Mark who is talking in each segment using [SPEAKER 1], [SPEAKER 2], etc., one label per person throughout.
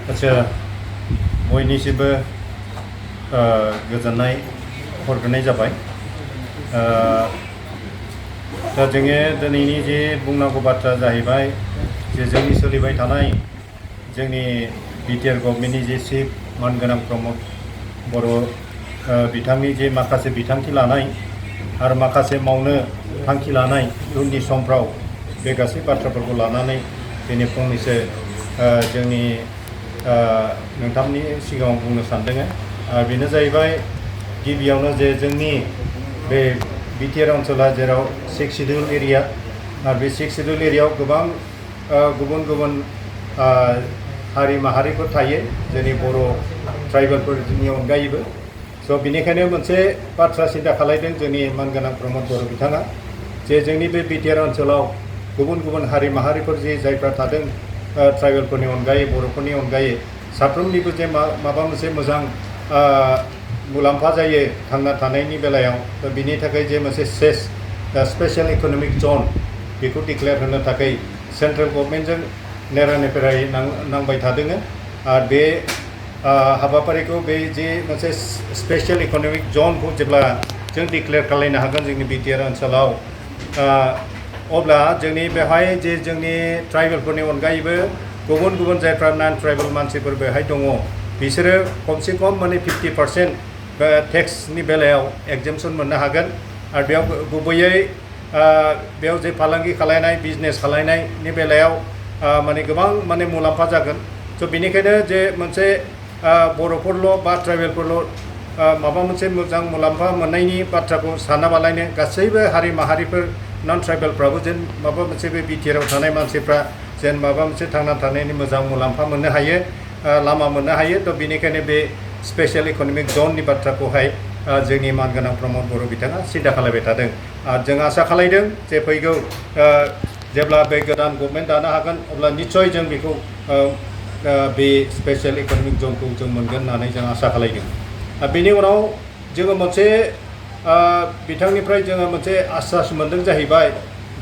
[SPEAKER 1] आच्छा बयनिसिमबो गोजोननाय हरग्रोनाय जाबाय। दा जोङो दिनैनि जे बुंनांगौ बाथ्रा जाहैबाय जे जोंनि सोलिबाय थानाय जोंनि बिटिआर गभर्नमेन्टनि जे चिफ मानगोनां प्रमद बर' बिथांनि जे माखासे बिथांखि लानाय आरो माखासे मावनो थांखि लानाय इयुननि समफ्राव बे गासै बाथ्राफोरखौ लानानै दिनै फंनैसो जोंनि नोंथांनि सिगाङाव बुंनो सानदों। बेनो जाहैबाय गिबियावनो जे जोंनि बे बिटिआर ओनसोला जेराव 6 शिड्यूल एरिया आरो बे 6 शिड्यूल एरियायाव गोबां गुबुन गुबुन हारि माहारिफोर थायो जोंनि बर' ट्राइबेलफोरनि अनगायैबो। स' बिनिखायनो मोनसे बाथ्रा सिन्था खालायदों जोंनि मानगोनां प्रमद बर' बिथाङा जे जोंनि बे बिटिआर ओनसोलाव गुबुन गुबुन हारि माहारिफोर जे जायफ्रा थादों ट्राइबेलफोरनि अनगायै बर'फोरनि अनगायै साफ्रोमनिबो जे माबा मोनसे मोजां मुलाम्फा जायो थांना थानायनि बेलायाव। बिनि थाखाय जे मोनसे स्पेशल इक'नमिक जन बेखौ डिक्लेयार होनो थाखाय सेन्ट्रेल गभर्नमेन्टजों नेरानेपेरायै नांबाय थादों। आरो बे हाबाफारिखौ बे जे मोनसे स्पेशल इक'नमिक जनखौ जेब्ला जों डिक्लेयार खालामनो हागोन जोंनि बिटिआर ओनसोलाव अब्ला जोंनि बेवहाय जे जोंनि ट्राइबेलफोरनि अनगायैबो गुबुन गुबुन जायफ्रा नन ट्राइबेल मानसिफोर बेवहाय दङ बिसोरो खमसे खम माने 50% टेक्सनि बेलायाव एगजेम्पसन मोननो हागोन। आरो बेयाव गुबैयै बेयाव जे फालांगि खालायनाय बिजनेस खालायनायनि बेलायाव माने गोबां माने मुलाम्फा जागोन। स' बेनिखायनो जे मोनसे बर'फोरल' बा ट्राइबेलफोरल' माबा मोनसे मोजां मुलाम्फा मोननायनि बाथ्राखौ सानाबालायनो गासैबो हारि माहारिफोर नन ट्राइबेलफ्राबो जेन माबा मोनसे बे बिटिआरआव थानाय मानसिफ्रा जेन माबा मोनसे थांना थानायनि मोजां मुलाम्फा मोननो हायो लामा मोननो हायो। थ' बेनिखायनो बे स्पेशल इक'नमिक जननि बाथ्राखौहाय जोंनि मानगोनां प्रमद बर' बिथाङा सिन्था खालामबाय थादों। आरो जों आसा खालामदों जे फैगौ जेब्ला बे गोदान गभर्नमेन्ट दानो हागोन अब्ला निस्सय जों बेखौ बे स्पेशल इक'नमिक जनखौ जों मोनगोन होननानै जों आसा खालामदों। बेनि उनाव जोङो मोनसे बिथांनिफ्राय जोङो मोनसे आश्वास मोनदों जाहैबाय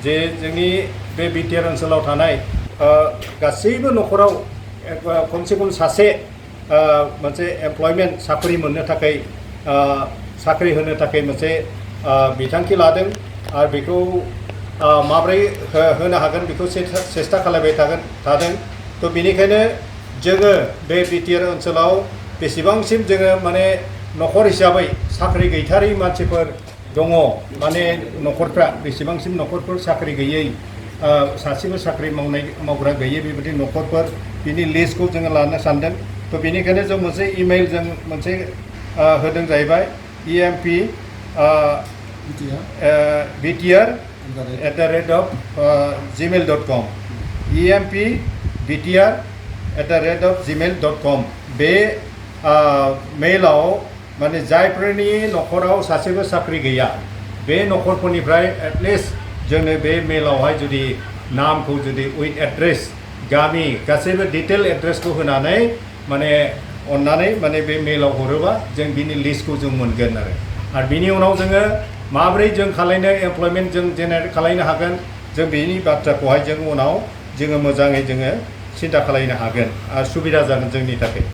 [SPEAKER 1] जे जोंनि बे बिटिआर ओनसोलाव थानाय गासैबो न'खराव खमसे खम सासे मोनसे एमप्लयमेन्ट साख्रि मोननो थाखाय साख्रि होनो थाखाय मोनसे बिथांखि लादों। आरो बेखौ माब्रै होनो हागोन बेखौ सेस्था खालामबाय थादों। थ' बेनिखायनो जोङो बे बिटिआर ओनसोलाव बेसेबांसिम जोङो माने न'खर हिसाबै साख्रि गैथारै मानसिफोर दङ माने न'खरफ्रा बेसेबांसिम न'खरफोर साख्रि गैयै सासेबो साख्रि मावग्रा गैयै बेबायदि न'खरफोर बिनि लिस्टखौ जोङो लानो सानदों। थ' बेनिखायनो जों मोनसे इमेल जों मोनसे होदों जाहैबाय EMP BTR@gmail.com EMP BTR@gmail.com बे मेलाव माने जायफोरनि न'खराव सासेबो साख्रि गैया बे न'खरफोरनिफ्राय एटलिस्ट जोंनो बे मेलावहाय जुदि नामखौ जुदि उइथ एड्रेस गामि गासैबो डिटेल एड्रेसखौ होनानै माने अननानै माने बे मेलाव हरोबा जों बिनि लिस्टखौ जों मोनगोन। आरो बिनि उनाव जोङो माब्रै जों खालायनो एमप्लयमेन्ट जों जेनेरेट खालायनो हागोन जों बेनि बाथ्राखौहाय जों उनाव जोङो मोजाङै जोङो सिन्था खालायनो हागोन आरो सुबिदा जागोन जोंनि थाखाय।